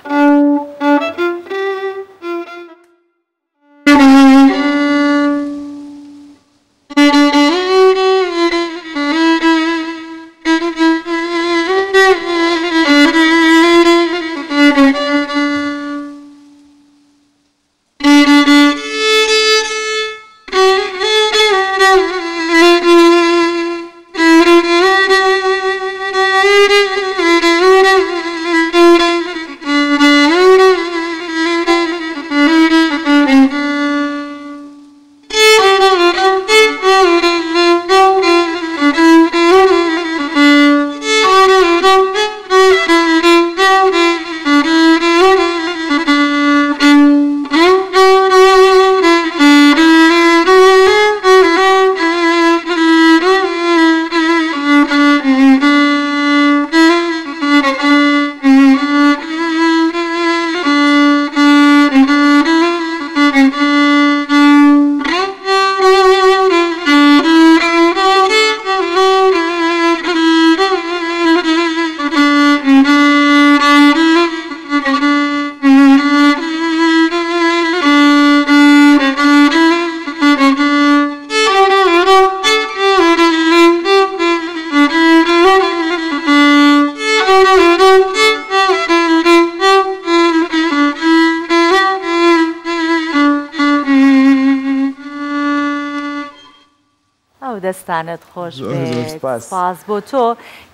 ئەو دەستانەت خۆش بێت سپاس بۆ تۆ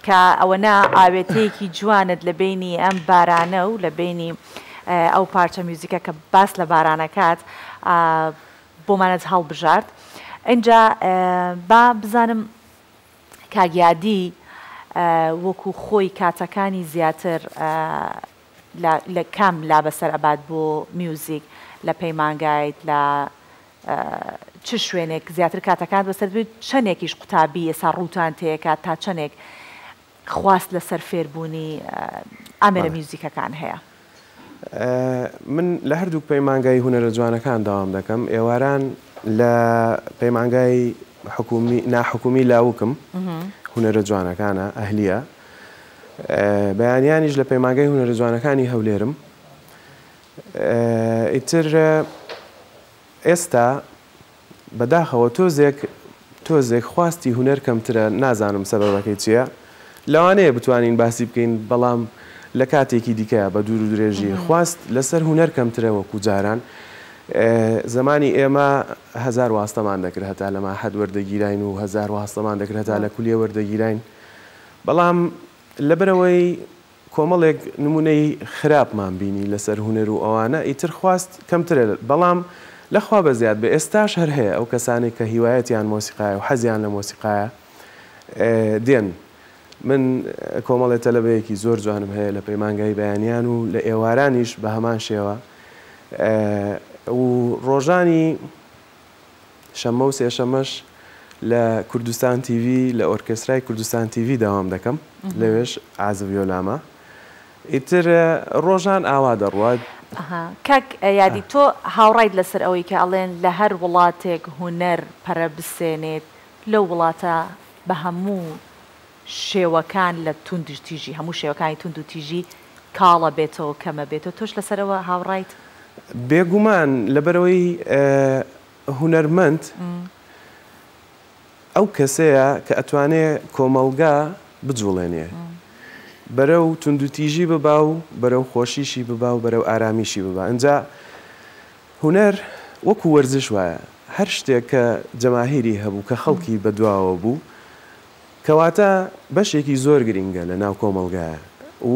کە ئەوەنە ئاوێتەیەکی جوانت لە بینی ئەم بارانە و لە بینی ئەو پارچە میوزیکە کە باس لە بارانەکات بۆمانت هەڵبژارد ئینجا با بزانم کاک یادی وەکو خۆی کاتەکانی زیاتر لە کام لا بەسەر ئەبات بۆ میوزیک لە پەیمانگایت لە چ شوێنێک زیاتر کاتەکانت بەسەر دەبەیت چەنێکیش قوتابی ئێستا ڕووتان تێکات تا چەنێک خواست لەسەر فێربوونی ئامێرە میوزیکەکان هەیە؟ من لە هەردووک پەیمانگای هونەرە جوانەکان دەوام دەکەم، ئێواران لە پەیمانگای حکومی ناحکومی لاوکم هونەرە جوانەکانە ئەهلیە، بەیانیانیش لە پەیمانگای هونەرە جوانەکانی هەولێرم. ئیتر ئێستا بەداخەوە تۆزێک تۆزێک خواستی هونەر کەمترە نازانم سەبەبەکەی چیە لەوانەیە بتوانین باسی بکەین بەڵام لە کاتێکی دیکەیا بە دوور و درێژی خواست لەسەر هونەر کەمترە وەکو جاران زەمانی ئێمە هەزار واستەمان دەکرد هەتا لە ماحەد وەردەگیراین و هەزار واستەمان دەکرد هەتا لە کولیە وەردەگیراین بەڵام لەبەرئەوەی کۆمەڵێک نمونەی خراپمان بینی لەسەر هونەر و ئەوانە ئیتر خواست کەمترە بەڵام لە خوا بەزیاد بێ ئێستاش هەر هەیە ئەو کەسانەی کە هیوایەتیان مۆسیقایە و حەزیان لە مۆسیقایە دێن من کۆمەڵێ تەلەبەیەکی زۆر جوانم هەیە لە پەیمانگای بەیانیان و لە ئێوارانیش بە هەمان شێوە و ڕۆژانی شەممە و سێشەممەش لە کوردستان تیڤی لە ئۆرکێسترای کوردستان تیڤی دەوام دەکەم لەوێش عازف یۆلامە ئیتر ڕۆژان ئاوا دەڕوات. ئەها کاک یادی تۆ هاوڕایت لەسەر ئەوەی کە ئەڵێن لە هەر وڵاتێک هونەر پەرە بسێنێت لەو وڵاتە بە هەموو شێوەکان لە توندوتیژی هەموو شێوەکانی توندوتیژی کاڵە بێتەوە کەمە بێتەوە تۆش لەسەر ئەوە هاوڕایت؟ بێگومان لەبەرئەوەی هونەرمەند ئەو کەسەیە کە ئەتوانێ کۆمەڵگا بجوڵێنێ بەرەو توندوتیژی ببا و بەرەو خۆشیشی ببا و بەرەو ئارامیشی ببا ئینجا هونەر وەکو وەرزش وایە. هەر شتێک کە جەماهیری هەبوو کە خەڵکی بەدواوە بوو کەواتە بەشێکی زۆر گرینگە لە ناو کۆمەڵگایە و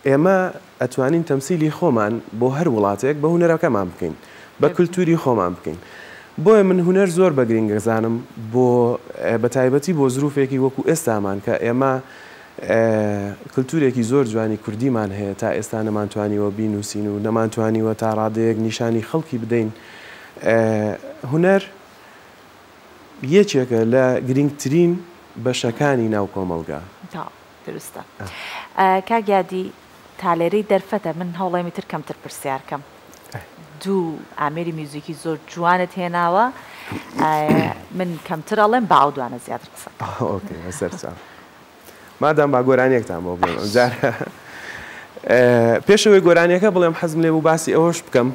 ئێمە ئەتوانین تەمسیلی خۆمان بۆ هەر وڵاتێک بە هونەرەکەمان بکەین، بە کلتوری خۆمان بکەین. بۆیە من هونەر زۆر بە گرینگ ئەزانم بۆ بە تایبەتی بۆ زروفێکی وەکو ئێستامان کە ئێمە کلتورێکی زۆر جوانی کوردیمان هەیە تا ئێستا نەمانتوانیوە بینوسین و نەمانتوانیوە تا ڕادەیەک نیشانی خەڵکی بدەین. هونەر یەکێکە لە گرینگترین بەشەکانی ناو کۆمەڵگا. تەواو دروستە کاک یادی تا لێرەی دەرفەتە من هەوڵێمی تر کەمتر پرسیار کەم دوو ئامێری میوزیکی زۆر جوانت هێناوە من کەمتر ئەڵێم با ئەو دوانە زیاتر قسە okay بەسەرچاو مادام با گۆرانیەکتان بۆ بڵێم ئەمجارە پێشەوەی گۆرانیەکە بڵێم حەزم لێ بوو باسی ئەوەش بکەم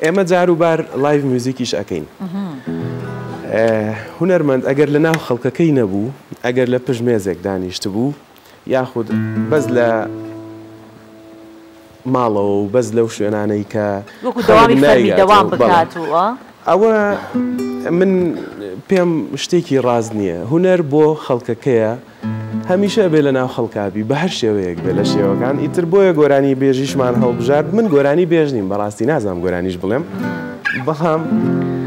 ئێمە جار و بار live music یش ئەکەین هونەرمەند ئەگەر لە ناو خەڵکەکەی نەبوو ئەگەر لە پشت مێزێک دانیشتبوو یاخود بەس لە ماڵەوە و بەس لەو شوێنانەی کە وەکو دەوامی فەرمی دەوام بکات و ئەوە من پێم شتێکی ڕاست نییە هونەر بۆ خەڵکەکەیە هەمیشە ئەبێ لەناو خەڵکا بی بە هەر شێوەیەک بێ لە شێوەکان ئیتر بۆیە گۆرانی بێژیشمان هەڵبژارد من گۆرانی بێژ نیم بەڕاستی نازانم گۆرانیش بڵێم بەڵام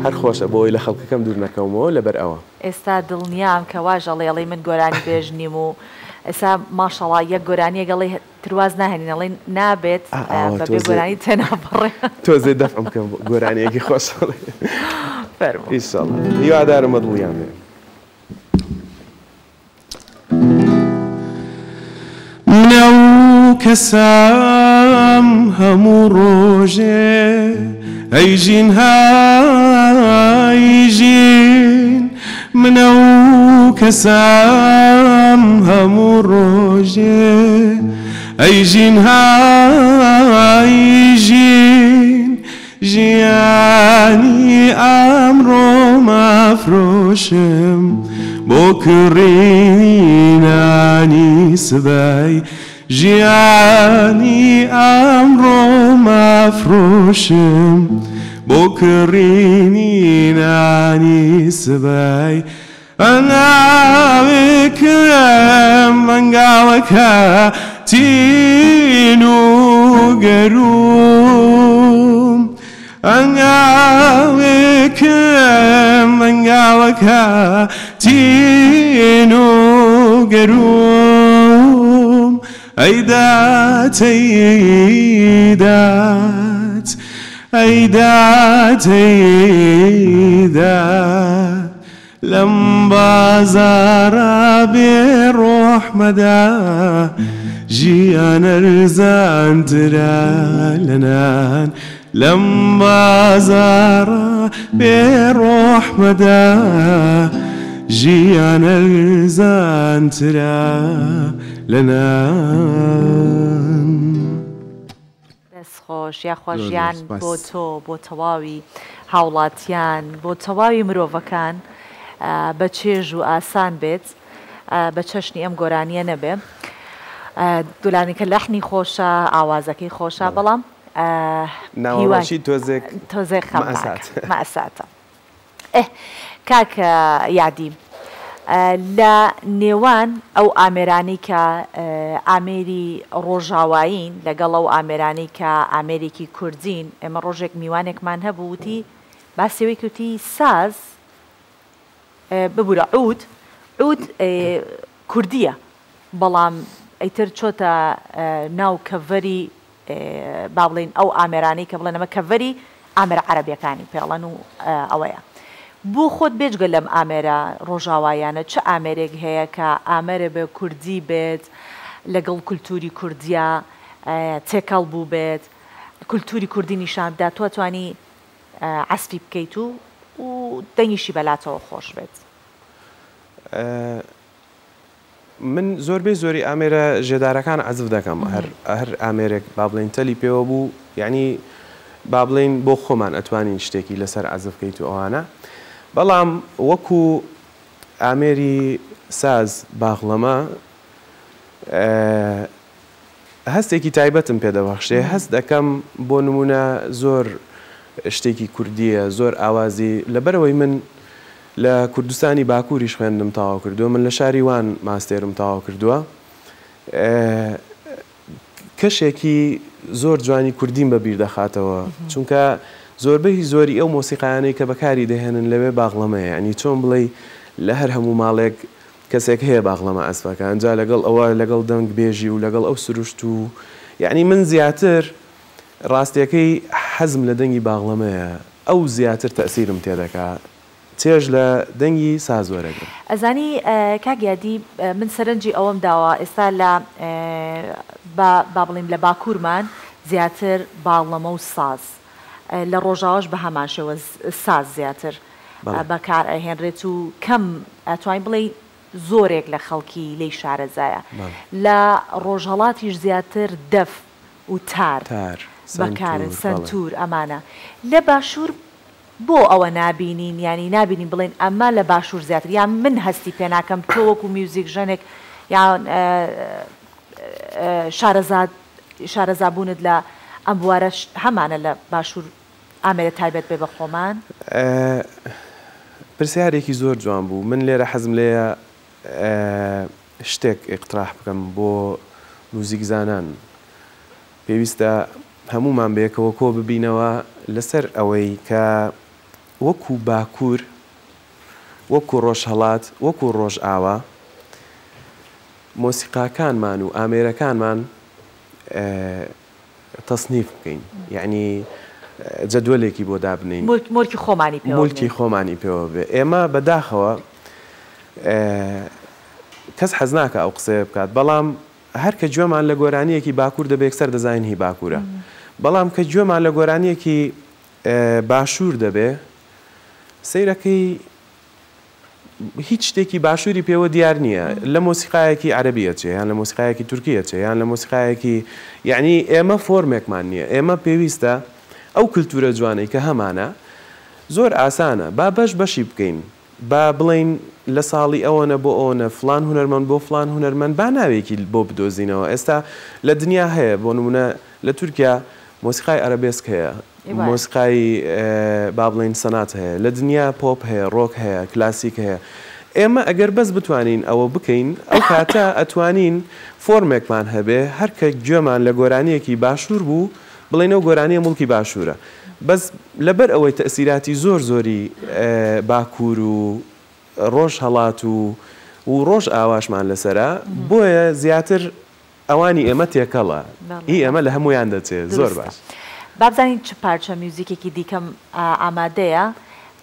هەر خۆشە بۆ ئەوەی لە خەڵکەکەم دوور نەکەومەوە لەبەر ئەوە. ئێستا دڵنیام کە واش ئەڵێی ئەڵێی من گۆرانی بێژ نیم و ئێستا ماشەڵا یەک گۆرانیەک ئەڵێی تر واز ناهێنین ئەڵێین نابێت ئاوا بەبێ تۆزێ گۆرانی تێناپەڕێ. تۆزێ دەفعم کەم گۆرانیەکی خۆش ئەڵێ فەرموو. ئیشەڵا هیوادارم بە دڵیان بێ. من ئەو کەسەم هەموو ڕۆژێ ئەی ژین های ژین من ئەو کەسەم هەموو ڕۆژێ ئەی ژین های ژین ژیانی ئەمڕۆ مەفرۆشم بۆ کڕینی نانی سبەی ژیانی ئەمڕۆ مەفرۆشم بۆ کڕینی نانی سبەی هەناوێکم مەنگاوەکە تین و گەروم هەنگاوێکم مەنگاوەکە تین و گەروم ئەی دات ئەی دات ئەی دات ئەی دات لەم بازاڕە بێ ڕۆحمەدا ژیان ئەرزانترە لە نان لەم بازاڕە بێ ڕۆحمەدا ژیان ئەرزانترە لە نان. دەست خۆش یاخوا زۆر زۆر ژیان سوپاس. بۆ تۆ بۆ تەواوی هاوڵاتیان بۆ تەواوی مرۆڤەکان بە چێژ و ئاسان بێت بە چەشنی ئەم گۆرانیە نەبێ گۆرانیکە لەحنی خۆشە ئاوازەکەی خۆشە بەڵێ. بەڵام هیوای ناوەڕۆکی تۆزێک تۆزێک خەمناکە مەئسات. مەئساتە. ئه کاک یادی لە نێوان ئەو ئامێرانەی کە ئامێری ڕۆژاوایین لەگەڵ ئەو ئامێرانەی کە ئامێرێکی کوردین ئێمە ڕۆژێک میوانێکمان هەبوو وتی باسی ئەوەی کرد وتی ساز ببورە عود عود کوردیە بەڵام ئیتر چۆتە ناو کەڤەری با بڵێین ئەو ئامێرانەی کە بڵێن ئەمە کەڤەری ئامێرە عەرەبیەکانی پێڵەن و ئەوەیە. بۆ خۆت بێجگە لەم ئامێرە ڕۆژاواییانە چ ئامێرێک هەیە کە ئامێرێ بێ کوردی بێت لەگەڵ کولتووری کوردیا تێکەڵ بووبێت کولتووری کوردی نیشان بدات تۆ ئەتوانی عەزفی بکەیت و و دەنگیشی بەلاتەوە خۆش بێت؟ من زۆربەی زۆری ئامێرە ژێدارەکان عەزف دەکەم هەر هەر ئامێرێک با بڵێین تەلی پێوە بوو یعنی با بڵێین بۆ خۆمان ئەتوانین شتێکی لەسەر عەزف کەیت و ئەوانە بەڵام وەکو ئامێری ساز باغڵەمە هەستێکی تایبەتم پێ دەبەخشێ هەست دەکەم بۆ نمونە زۆر شتێکی کوردییە زۆر ئاوازی لەبەرئەوەی من لە کوردستانی باکووریش خوێندنم تەواو کردووە من لە شاری وان ماستێرم تەواو کردووە کەشێکی زۆر جوانی کوردیم بە بیر دەخاتەوە چونکە زۆربەی زۆری ئەو مۆسیقایانەی کە بەکاری دەهێنن لەوێ باغڵەمەیە یانی چۆن بڵێی لە هەر هەموو ماڵێک کەسێک هەیە باغڵەمە ئەسپەکە ئەنجا لەگەڵ ئەوە لەگەڵ دەنگ بێژی و لەگەڵ ئەو سروشت و یانی من زیاتر ڕاستیەکەی حەزم لە دەنگی باغڵەمەیە ئەو زیاتر تەئسیرم تێدەکا چێژ لە دەنگی ساز وەرەگرم. ئەزانی کاک یادی من سەرنجی ئەوەم داوە ئێستا لە با با بڵێم لە باکوورمان زیاتر باڵەمە و ساز لە ڕۆژاواش بە هەمان شێوە ساز زیاتر بەکار ئەهێنرێت و کەم ئەتوانی بڵێی زۆرێک لە خەڵکی لێی شارەزایە لە ڕۆژهەڵاتیش زیاتر دەف و تار بەکارن سەنتوور ئەمانە لە باشوور بۆ ئەوە نابینین یانی نابینین بڵێین ئەمە لە باشوور زیاتر یان من هەستی پێ ناکەم تۆ وەکو میوزیک ژەنێک یان شارەزا شارەزا بوونت لە ئەم بوارە هەمانە لە باشوور ئامێرە تایبەت بێ بە خۆمان؟ پرسیارێکی زۆر جوان بوو من لێرە حەزم لێیە شتێک ئیقتراح بکەم بۆ موزیکزانان پێویستە هەموومان بەیەکەوە کۆ ببینەوە لەسەر ئەوەی کە وەکو باکوور، وەکو ڕۆژهەڵات، وەکو ڕۆژئاوا مۆسیقاکانمان و ئامێرەکانمان تەسنیف بکەین یەعنی جەدوەلێکی بۆ دابنێین. مولکی خۆمانی پێوە بێ. مولکی خۆمانی پێوە بێ. ئێمە بەداخەوە کەس حەز ناکا ئەو قسەیە بکات بەڵام هەر کە گوێمان لە گۆرانییەکی باکوور دەبێ یەکسەر دەزانین هی باکوورە. بەڵام کە گوێمان لە گۆرانییەکی باشوور دەبێ سەیرەکەی هیچ شتێکی باشووری پێوە دیار نییە. لە مۆسیقایەکی عەرەبی ئەچێ یان لە مۆسیقایەکی تورکی ئەچێ یان لە مۆسیقایەکی یەعنی ئێمە فۆرمێکمان نییە. ئێمە پێویستە ئەو کلتوورە جوانەی کە هەمانە زۆر ئاسانە با بەش بەشی بکەین. با بڵێین لە ساڵی ئەوەنە بۆ ئەوەنە فڵان هونەرمەند بۆ فڵان هونەرمەند با ناوێکی بۆ بدۆزینەوە ئێستا لە دنیا هەیە بۆ نمونە لە تورکیا مۆسیقای ئەرەبێسک هەیە مۆسیقای با بڵێین سەنات هەیە لە دنیا پۆپ هەیە ڕۆک هەیە کلاسیک هەیە ئێمە ئەگەر بەس بتوانین ئەوە بکەین ئەو کاتە ئەتوانین فۆرمێکمان هەبێ هەر کە گوێمان لە گۆرانیەکی باشوور بوو بڵێین ئەو گۆرانیە موڵکی باشوورە بەس لەبەر ئەوەی تەئسیراتی زۆر زۆری باکوور و ڕۆژ هەڵات و و ڕۆژ ئاواشمان لەسەرە بۆیە زیاتر ئەوانی ئێمە تێکەڵە هی ئێمە لە هەموویان دەچێ زۆر باش. با بزانین چ پارچە میوزیکێکی دیکەم ئامادەیە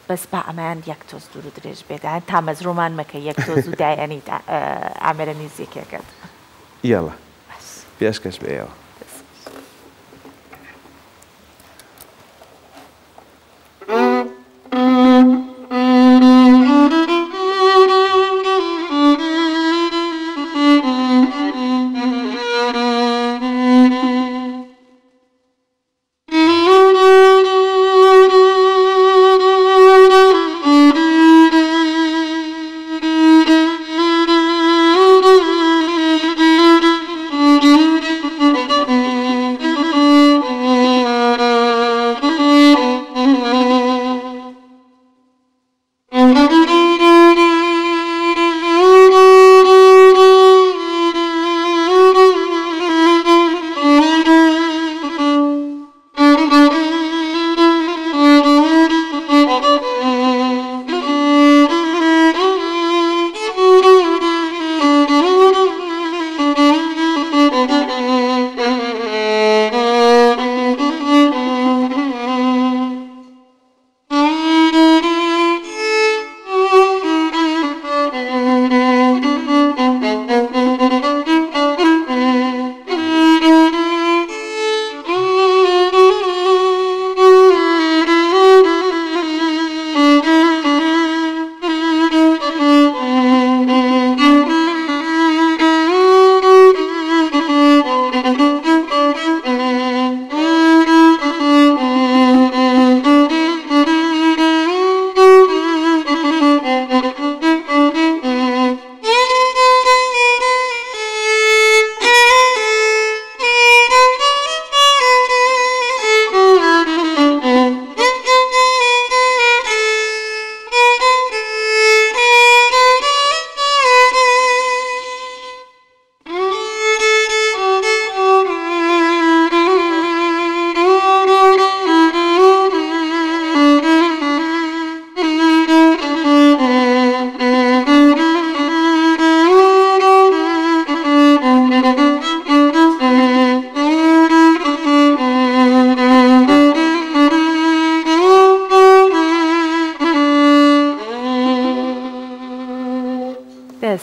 بەس با ئەمەیان یەک تۆز دوور و درێژ بێت تامەزرۆمان مەکە یەک تۆز و دایەنیت ئامێرە میوزیکەکەت. یەڵا پێشکەش بە ئێوە.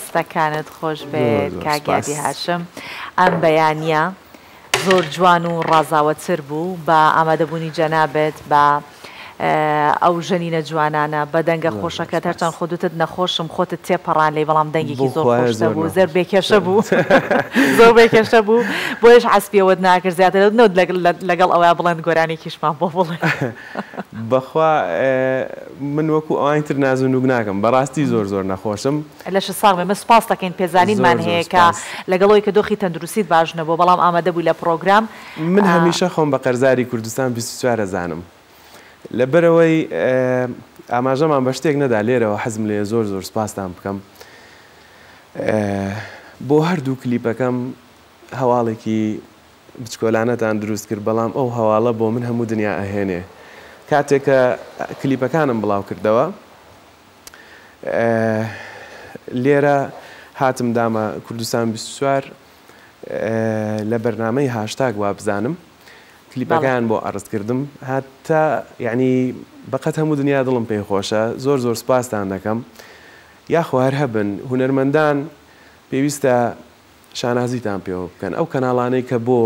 دەستەکانت خۆش بێت کاک یادی هاشم ئەم بەیانیە زۆر جوان و ڕازاوەتر بوو بە ئامادەبوونی جەنابت بە ئەو ژەنینە جوانانە بە دەنگە خۆشەکەت هەرچەند خۆ دوتت نەخۆشم خۆتت تێپەڕان لێی بەڵام دەنگێکی زۆر خۆش دەبوو زۆر بێکێشە بوو زۆر بێکێشە بوو بۆیش عەسپیەوەت ناکرد زیاتر نەوت لەگەڵ ئەوە بڵێن گۆرانێکیشمان بۆ بڵێ. بەخوا من وەکو ئەوانی تر ناز و نوک ناکەم بەڕاستی زۆر زۆر نەخۆشم. لەشت ساغ بێ، ئێمە سوپاست دەکەین پێزانینمان هەیە کە لەگەڵ ئەوەی کە دۆخی تەندروستیت باش نەبووە بەڵام ئامادە بووی لە پڕۆگرام. من هەمیشە خۆم بە قەرزاری کوردستان 24 ئەزانم لەبەرئەوەی ئاماژەمان بە شتێک نەدا لێرەوە حەزم لێیە زۆر زۆر سوپاستان بکەم بۆ هەردوو کلیپەکەم هەواڵێکی بچکۆلانەتان دروست کرد بەڵام ئەو هەواڵە بۆ من هەموو دنیا ئەهێنێ کاتێک کە کلیپەکانم بڵاو کردەوە لێرە هاتم دامە کوردستان 24 لە بەرنامەی هاشتاگ وابزانم کلیپەکەیان بۆ عەرز کردم هەتا یعنی بەقەت هەموو دنیا دڵم پێی خۆشە زۆر زۆر سوپاستان دەکەم یاخوا هەر هەبن هونەرمەندان پێویستە شانازیتان پێوە بکەن ئەو کەناڵانەی کە بۆ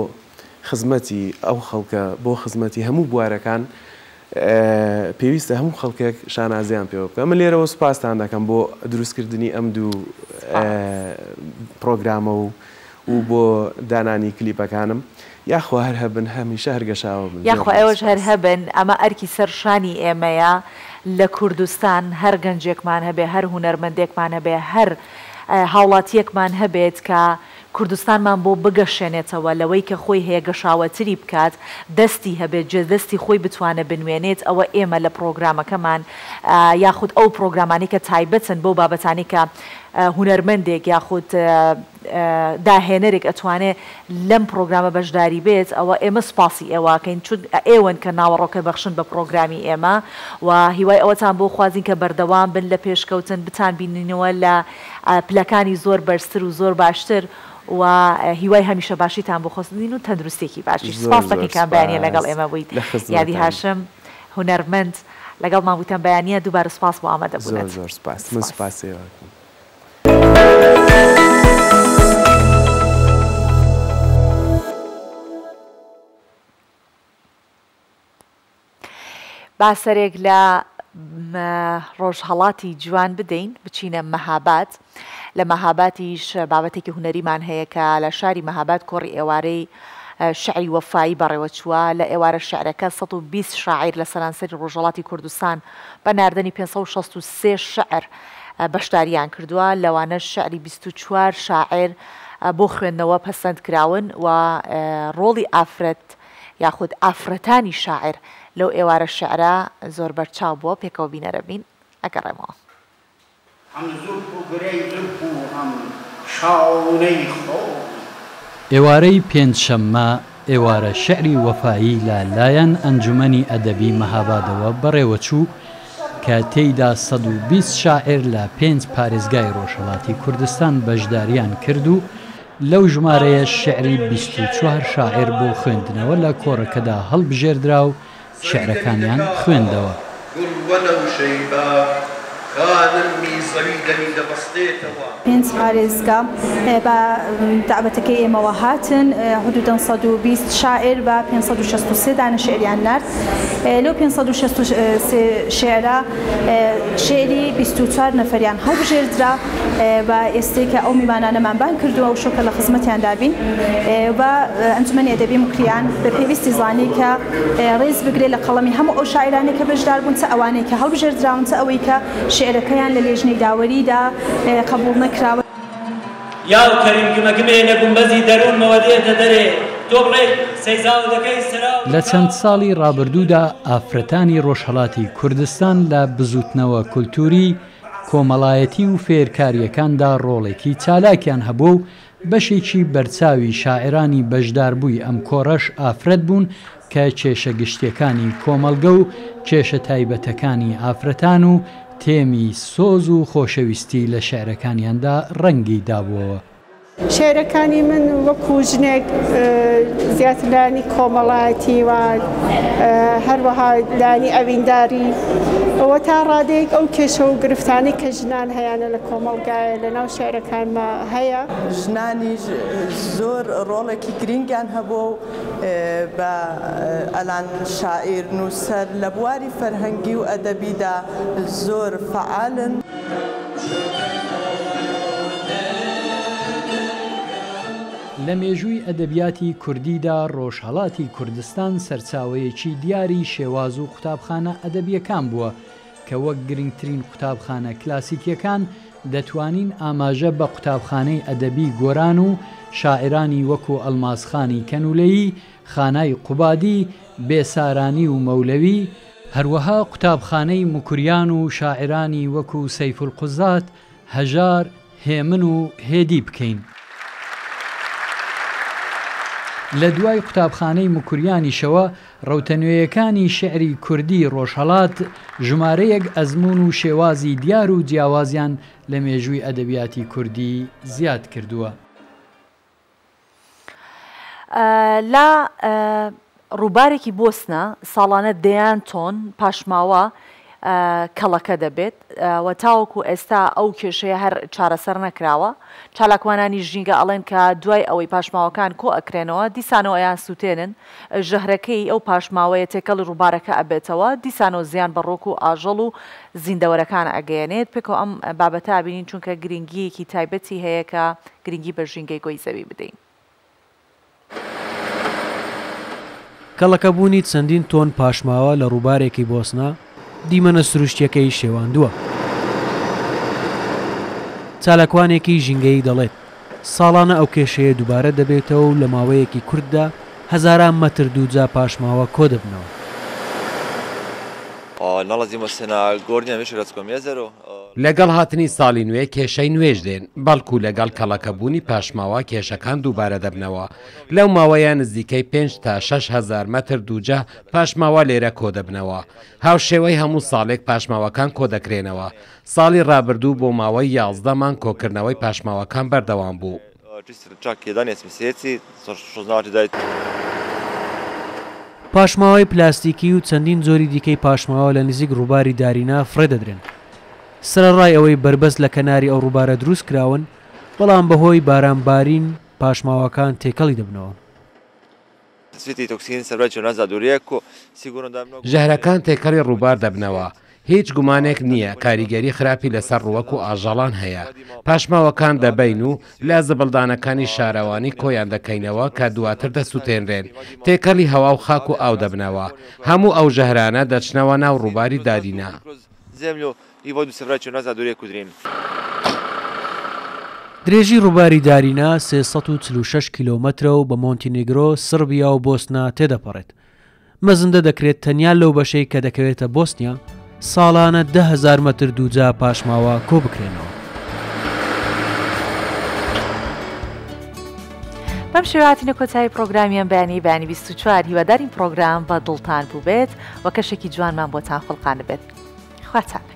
خزمەتی ئەو خەڵکە بۆ خزمەتی هەموو بوارەکان پێویستە هەموو خەڵکێک شانازیان پێوە بکە من لێرەوە سوپاستان دەکەم بۆ دروستکردنی ئەم دوو پرۆگرامە و و بۆ دانانی کلیپەکانم یاخوا هەر هەبن هەمیشە هەر گەشاوە بن یاخوا ئێوەش هەر هەبن ئەمە ئەرکی سەر شانی ئێمەیە لە کوردستان هەر گەنجێکمان هەبێ هەر هونەرمەندێکمان هەبێ هەر هاوڵاتییەکمان هەبێت کە کوردستانمان بۆ بگەشێنێتەوە لەوەی کە خۆی هەیە گەشاوەتری بکات، دەستی هەبێت، جێ دەستی خۆی بتوانێت بنوێنێت، ئەوە ئێمە لە پڕۆگرامەکەمان یاخود ئەو پڕۆگرامانەی کە تایبەتن بەو بابەتانەی کە هونەرمەندێک یاخود داهێنەرێک ئەتوانێ لەم پڕۆگرامە بەشداری بێت ئەوە ئێمە سوپاسی ئێوە ئەکەین چون ئێوەن کە ناوەڕۆکە بەخشن بە پڕۆگرامی ئێمە و هیوای ئەوەتان بۆ خوازین کە بەردەوام بن لە پێشکەوتن بتان بینینەوە لە پلەکانی زۆر بەرزتر و زۆر باشتر و هیوای هەمیشە باشیتان بۆ خواستین و تەندروستیەکی باشیش زۆر سوپاس زۆر دەکەین کە ئەم بەیانیە لەگەڵ سوپاس ئێمە بوویت لە یادی خزمەتان. هاشم هونەرمەند لەگەڵمان بوویت ئەم بەیانیە دووبارە سوپاس بۆ زۆر ئامادەبوونت زۆر سوپاس من سوپاس. سوپاسی ئێوە ئەکەم. با سەرێک لە ڕۆژهەڵاتی جوان بدەین بچینە مەهاباد لە مەهاباتیش بابەتێکی هونەریمان هەیە کە لە شاری مەهاباد کۆڕی ئێوارەی شعری وەفایی بەڕێوەچووە لە ئێوارە شعرەکە 120 شاعیر لە سەرانسەری ڕۆژهەڵاتی کوردستان بە ناردنی 563 شعر بەشداریان کردووە لەوانەش شعری 24 شاعیر بۆ خوێندنەوە پەسەند کراون و ڕۆڵی ئافرەت یاخود ئافرەتانی شاعیر لەو ئێوارە شیعرە زۆر بەرچاو بووە، پێکەوە بینەرە بین ئەگەڕێمەوە. هەم زولف و گرێی زولف و هەم شانەی خۆی. ئێوارەی پێنجشەممە ئێوارە شیعری وەفایی لە لایەن ئەنجومەنی ئەدەبی مەهابادەوە بەڕێوەچوو کە تێیدا 120 شاعیر لە پێنج پارێزگای ڕۆژهەڵاتی کوردستان بەشداریان کرد و لەو ژمارەیەش شیعری 24 شاعیر بۆ خوێندنەوە لە کۆڕەکەدا هەڵبژێردرا و شیعرەکانیان خوێندەوە. پێنج پارێزگا بە دەعوەتەکەی ئێمەوە هاتن، حدودەن 120 شاعیر بە 563 دانە شیعریان نارد. لەو 563 شیعرە شیعری 24 نەفەریان هەڵبژێردرا و ئێستێ کە ئەو میوانانەمان بانگ کردووە و شۆکە لە خزمەتیاندا بین و ئەنجومەنی ئەدەبی موکریان بە پێویستی زانی کە ڕێز بگرێت لە قەڵەمی هەموو ئەو شاعیرانەی کە بەشدار بوون، چ ئەوانەی کە هەڵبژێردراون، چ ئەوەی کە شیعرەکەیان لە لێژنەی داوەریدا قەبووڵ نەکراوە. یاو کەریم گمەگمێ لە گومبەزی دەروونمەوە دێتە دەرێ تۆ بڵێی سەیزاودەکەی سەراو لە چەند ساڵی ڕابردوودا ئافرەتانی ڕۆژهەڵاتی کوردستان لە بزووتنەوە کولتووری، کۆمەڵایەتی و فێرکارییەکاندا ڕۆڵێکی چالاکیان هەبووە و بەشێکی بەرچاوی شاعیرانی بەشداربووی ئەم کۆڕەش ئافرەت بوون کە کێشە گشتیەکانی کۆمەڵگە و کێشە تایبەتەکانی ئافرەتان و تێمی سۆز و خۆشەویستی لە شیعرەکانیاندا ڕەنگی دابووەوە. شیعرەکانی من وەکوو ژنێک زیاتر لایەنی کۆمەڵایەتی و. هەروەها لایەنی ئەوینداری و تا ڕادەیەک ئەو کێشە و گرفتانەی کە ژنان هەیانە لە کۆمەڵگایە لە ناو شیعرەکانما هەیە. ژنانیش زۆر ڕۆڵێکی گرینگیان هەبووە و بە ئەلان شاعیر، نووسەر لە بواری فەرهەنگی و ئەدەبیدا زۆر فەعالن. لە مێژووی ئەدەبیاتی کوردیدا ڕۆژهەڵاتی کوردستان سەرچاوەیەکی دیاری شێواز و قوتابخانە ئەدەبییەکان بووە کە وەک گرنگترین قوتابخانە کلاسیکییەکان دەتوانین ئاماژە بە قوتابخانەی ئەدەبی گۆران و شاعیرانی وەکوو ئەڵماسخانی کەنوولەیی، خانای قوبادی، بێسارانی و مەولەوی، هەروەها قوتابخانەی موکریان و شاعیرانی وەکوو سەیفولقوزات، هەژار، هێمن و هێدی بکەین. لە دوای قوتابخانەی موکریانیشەوە ڕەوتە نوێیەکانی شیعری کوردیی ڕۆژهەڵات ژمارەیەک ئەزموون و شێوازی دیار و جیاوازیان لە مێژووی ئەدەبیاتی کوردی زیاد کردووە. لە ڕووبارێکی بۆسنە ساڵانە دەیان تۆن پاشماوە کەڵەکە دەبێت و تاوەکو ئێستا ئەو کێشەیە هەر چارەسەر نەکراوە. چالاکوانانی ژینگە ئەڵێن کە دوای ئەوەی پاشماوەکان کۆ ئەکرێنەوە دیسانەوە ئەیان سووتێنن، ژەهرەکەی ئەو پاشماوەیە تێکەڵی ڕووبارەکە ئەبێتەوە، دیسانەوە زیان بە ڕۆک و ئاژەڵ و زیندەوەرەکان ئەگەیەنێت. پێکەوە ئەم بابەتە ئەبینین چونکە گرنگییەکی تایبەتی هەیە کە گرنگی بە ژینگەی گۆی زەوی بدەین. کەڵەکەبوونی چەندین تۆن پاشماوە لە ڕووبارێکی بۆسنە دیمەنە سروشتییەکەی شێواندووە. چالاکوانێکی ژینگەیی دەڵێت، ساڵانە ئەو کێشەیە دووبارە دەبێتەوە و لە ماوەیەکی کورتدا هەزاران مەتر دووجا پاشماوە کۆدەبنەوە. لەگەڵ هاتنی ساڵی نوێ کێشەی نوێش دێن، بەڵکو لەگەڵ کەڵەکەبوونی پاشماوە کێشەکان دووبارە دەبنەوە، لەو ماوەیە نزیکەی پێنج تا 6000 مەتر دووجا پاشماوە لێرە کۆدەبنەوە، هاوشێوەی هەموو ساڵێک پاشماوەکان کۆدەکرێنەوە، ساڵی ڕابردوو بۆ ماوەی 11 مانگ کۆکردنەوەی پاشماوەکان بەردەوام بوو. پاشماوەی پلاستیکی و چەندین جۆری دیکەی پاشماوە لە نزیک ڕووباری دارینا فڕێ دەدرێن. سەرەڕای ئەوەی بەربەست لە کەناری ئەو ڕووبارە دروست کراون، بەڵام بەهۆی باران بارین پاشماوەکان تێکەڵی دەبنەوە. ژەهرەکان تێکەڵی ڕووبار دەبنەوە، هیچ گومانێک نییە کاریگەری خراپی لەسەر ڕووەک و ئاژەڵان هەیە. پاشماوەکان دەبەین و لە زبڵدانەکانی شارەوانی کۆیان دەکەینەوە کە دواتر دەسوتێنرێن، تێکەڵی هەوا و خاک و ئاو دەبنەوە. هەموو ئەو ژەهرانە دەچنەوە ناو ڕووباری دارینا. درێژی ڕووباری دارینا 346 کیلۆمەترە و بە مۆنتینیگرۆ، سڕبیا و بۆسنە تێدەپەڕێت. مەزندە دەکرێت تەنیا لەو بەشەی کە دەکەوێتە بۆسنیا، ساڵانە 10,000 مەتر دووجا پاشماوە کۆبکرێنەوە. بەم شێوە هاتینە کۆتایی پڕۆگرامی ئەم بەیانیەی بەیانی 24 هیوادارین پڕۆگرام بە دڵتان بووبێت و کەشێکی جوانمان بۆتان خوڵقاندبێت. خواتان.